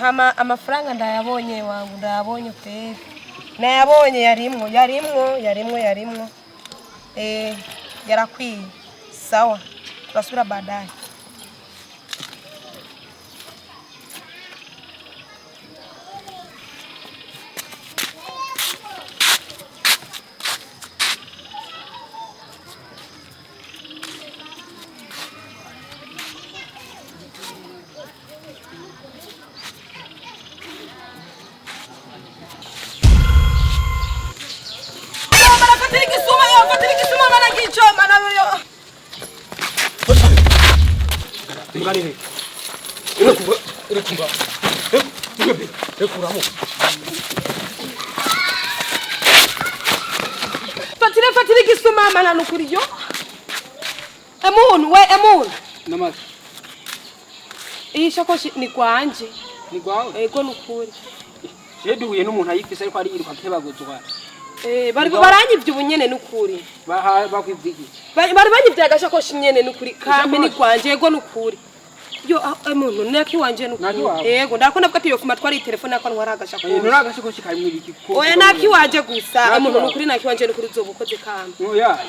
Hama amafaranga ndayabonye wangu, ndayabonye kweli, nayabonye. Yarimwo, yarimwo, yarimwo, yarimwo. Yarakwiye. Sawa, turasubira baadaye. Barafatira igisuma yo, fatira igisuma, baragicoma nayo yo. Imbwa Rekura, rekura. Rekuramo. Fatira, fatira igisuma mana, nukuri yo. Emuntu we, emuntu. Namaze. Iyi shakoshi ni gwanje. Ni gwawe? Ego, nukuri. Je duhuye n'umuntu ayifise ariko ariyiruka akebaguzwa. Bari baranyivye ubu nyene, nukuri. Baha bakwivye iki? Bari banyivye agashakoshi nyene, nukuri. Kampe, ni Ishakoshi? gwanje, ego, nukuri. Yo, emuntu, naki wanje, nukuri. Naki wawe? Ego, ndakona avuga ati yofuma twari telefone yako ntwara agashakoshi. None agashakoshi karimwo ibiki? Oya, naki wanje gusa. Naki Emuntu, wawe? nukuri, naki wanje, nukuri, uzoba ukoze kampe. Oya.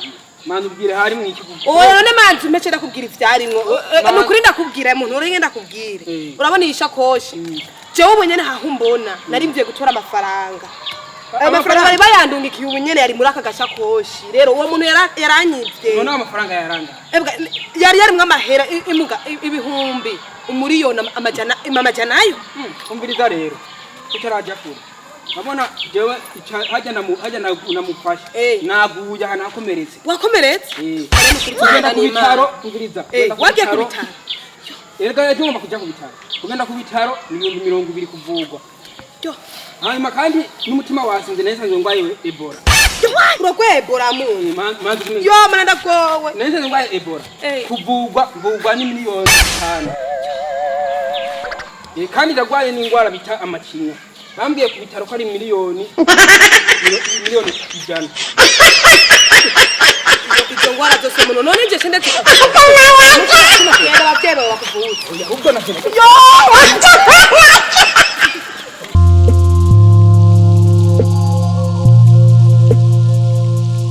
Manza ubwire harimwo iki Oya, none manzi umece ndakubwira ivyarimwo. Nukuri ndakubwira muntu, urenge ndakubwire. Urabona iyi shakoshi? Jewe ubu nyene haho umbona nari mvuye gutora amafaranga. Ayo mafaranga bari bayandungikiye ubu nyene, yari muri aka gashakoshi. Rero uwo muntu yaranyivye. None amafaranga yaranga? Ebwa, yari yarimwo amahera imuga ibihumbi umuriyoni amajana amajana ayo. Umviriza rero. Tutaraja kure. Urabona jewe hajya namufasha. Naguye ahantu hakomeretse. Wakomeretse? Eh. Ari nukuri. Kugenda ku Tugenda bitaro, n'Imana. umviriza. Kugenda ku Wagiye ku bitaro. bitaro? Erega yaje ngomba kuja ku bitaro. Kugenda ku bitaro ni 20,000 kuvugwa. Yo. Hanyuma kandi n'umutima wasinze, nahise ngwaye Ebola. Uragwaye Ebola muntu? Manzi kumenya. Yo mana, ndagowe. Nahise ngwaye Ebola. Kuvugwa mvugwa ni miliyoni 5. Kandi ndagwaye n'ingwara bita amacinya. Bambwiye ku bitaro ko ari miliyoni 100. Izo ngwara zose muntu, none nje shende genda abavyeyi bawe bakuvuze. Oya, ahubwo navyo. Yo.